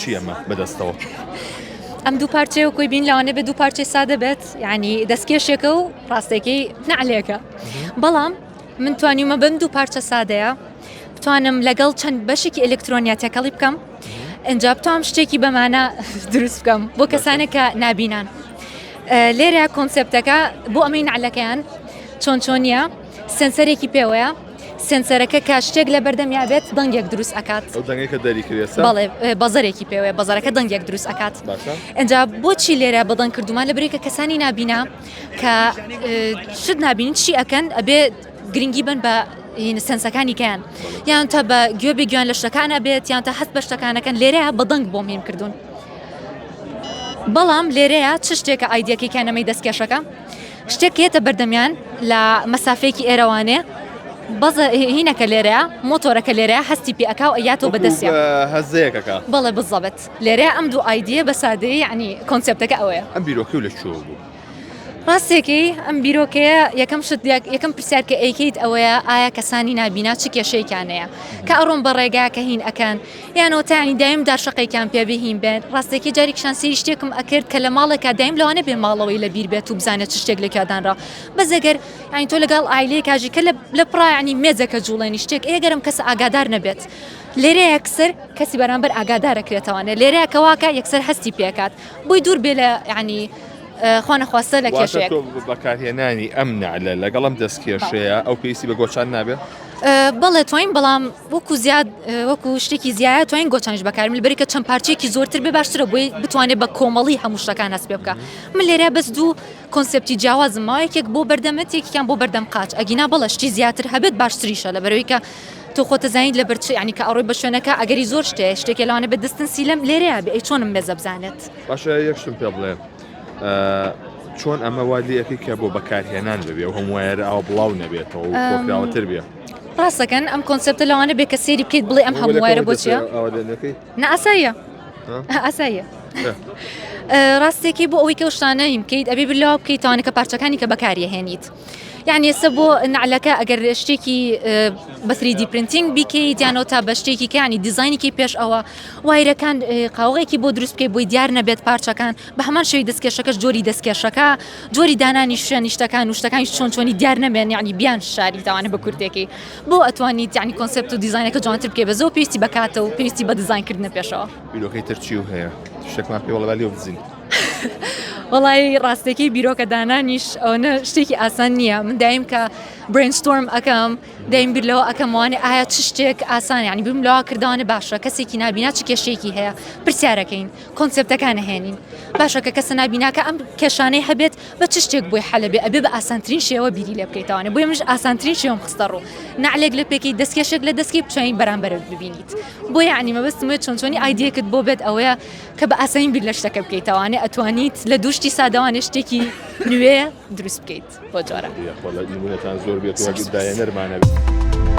بۆچی ئەمە بەدەستەوە؟ ئەم دوو پارچەیە کۆی بین لەوانە بێ دوو پارچەی سادە بێت یعنی دەستکێشێکە و ڕاستێکی نەعلێکە بەڵام من توانیومە بەم دوو پارچە سادەیە بتوانم لەگەڵ چەند بەشێکی ئەلکترۆنیا تێکەڵی بکەم ئینجا بتوانم شتێکی بەمانە دروست بکەم بۆ کەسانێک کە نابینان لێرە کۆنسپتەکە بۆ ئەمەی نەعلەکەیان چۆن چۆنیە سنسەرێکی پێوەیە سنسەرەکە کە شتێک لە بەردەمیا بێت دەنگێک دروست ئەکات ئەو دەنگێکە دەری کرێسە بەڵێ بەزەرێکی پێوەیە بەزەرەکە دەنگێک دروست ئەکات ئینجا بۆچی لێرە بەدەنگ کردومان لە برێکە کەسانی نابینا کە شت نابینین چی ئەکەن ئەبێ گرنگی بن بە سنسەکانی کەیان یان تا بە گوێ بێ گویان لە شتەکان ئەبێت یان تا هەست بە شتەکانەکەن لێرەیە بەدەنگ بۆم هین کردوون بەڵام لێرەیە چ شتێکە ئایدیەکەی کانەمەی دەستکێشەکە شتێک یەتە بەردەمیان لە مەسافەیەکی ئێرەوانێ بەزە هینەکە لێرەیە مۆتۆرەکە لێرە هەستی پێ ئەکا و ئەیاتەوە بەدەستیان هەزەیەکەکە بەڵێ بزەبت لێرە ئەم دوو ئایدیە بە سادەیی یعنی کۆنسێپتەکە ئەوەیە. ئەم بیرۆکەی لە کوێوە بوو؟ ڕاستێکی ئەم بیرۆکەیە یەکەم شت یەکەم پرسیار کە ئەیکەیت ئەوەیە ئایا کەسانی نابینا چ کێشەیەکیان هەیە کە ئەڕۆن بە ڕێگا کە هین ئەکەن یانەوە تانی دایم دارشەقێکیان پێ بهین بێن ڕاستێکی جارێکیشان سەیری شتێکم ئەکرد کە لە ماڵێکا دایم لەوانە بێ ماڵەوەی لە بیر بێت و بزانێت چ شتێک لە کوێ دانرا بەس ئەگەر یانی تۆ لەگەڵ ئایلەیەکاژی کە لە پڕا یانی مێزەکە جوڵێنی شتێک ئەگەرم کەس ئاگادار نەبێت لێرە یەکسەر کەسی بەرامبەر ئاگادارەکرێتەوانێ لێرە کەواکە یەکسەر هەستی پێکات بۆی دوور بێ لە یعنی خوانەخواستە لە کێشەیەک. تۆ بەکارهێنانی ئەم نەعلە لەگەڵ ئەم دەستکێشەیە ئەو پێویستی بە گۆچان نابێ؟ بەڵێ توانین بەڵام وەکو زیاد وەکو شتێکی زیایە توانین گۆچانیش بەکارم لەبەرێکە چەند پارچەیەکی زۆرتر بێ باشترە بۆی بتوانێت بە کۆمەڵی هەموو شتەکان هەست پێ بکە من لێرە بەس دوو کۆنسێپتی جیاوازم ماوە یەکێک بۆ بەردەمت یەکێکیان بۆ بەردەم قاچ ئەگینا بەڵێ شتی زیاتر هەبێت باشتریشە لەبەرەوەی کە تۆ خۆتە زانیت لەبەر چ یعنی کە ئەڕۆی بە شوێنەکە ئەگەری زۆر شتێ شتێکێ لەوانە بە دەستن سیلەم لێرەیە بێ ئەی چۆنم مێزە بزانێت باشە یەک شتم پێ بڵێ چۆن ئەمە وا لێ ئەکەی کە بۆ بەکارهێنان ببێ و هەموو وایەرە ئاوا بڵاو نەبێتەوە و کۆکراوەتر بێ ڕاستەکەن ئەم کۆنسێپتە لەوانە بێ کە سەیری بکەیت بڵێ ئەم هەموو وایەرە بۆ چییە ئاوا لێ نەکەی نا ئاساییە ئاساییە ڕاستێکی بۆ ئەوەی کە شتانە بکەیت ئەبێ بیر لەوە بکەیت تاوانە کە پارچەکانی کە بەکاریهێنیت یعنی ئێستا بۆ نعلەکە ئەگەر شتێکی بە 3D printing بیکەیت یانەوە تا بە شتێکی کانی دیزینێکی پێش ئەوە وایرەکان قاوغێکی بۆ دروست بکەیت بۆی دیار نەبێت پارچەکان بە هەمان شێوی دەستکێشەکەش جۆری دەستکێشەکە جۆری دانانی شوێنی شتەکان و شتەکانی چۆن چۆنی دیار نەبێن یعنی بیان شاری تاوانە بە کورتێکی بۆ ئەتوانیت یعنی کۆنسێپت و دیزاینەکە جوانتر بکەی بە زۆر پێویستی بە کاتە و پێویستی بە دیزاینکردنە پێشەوە. بیرۆکەی تر چی و هەیە؟ شتێکمان پێ بڵێ با لێو بدزین. وەڵایی ڕاستەکەی بیرۆکە دانانیش ئەوەنە شتێکی ئاسان نییە من دایم کە brainstorm ئەکەم دایم بیر لەوە ئەکەم وانێ ئایا چ شتێک ئاسان یعنی بیرم لەوە کردوانە باشە کەسێکی نابینا چ کێشەیەکی هەیە پرسیارەکەین کۆنسێپتەکان ئەهێنین باشە کە کەسە نابیناکە ئەم کێشانەی هەبێت بە چ شتێک بۆی حەلە بێ ئەبێ بە ئاسانترین شێوە بیری لێ بکەیتەوانێ بۆیە منش ئاسانترین شێوەم خستە ڕوو نەعلێک لە پێکەی دەستکێشێک لە دەستکەی بتوانین بەرامبەرت ببینیت بۆ یعنی مەبەستم وێ چۆن چۆنی ئایدیەکت بۆ بێت ئەوەیە کە بە ئاسانی بیر لە شتەکە بکەیتەوانێ ئەتوانیت لە دوو شتی سادەوانێ شتێکی نوێ دروست بکەیت بۆ جۆرە یاخوا لە نمونەتان زۆر بێت وەک داهێنەرمانە بێت.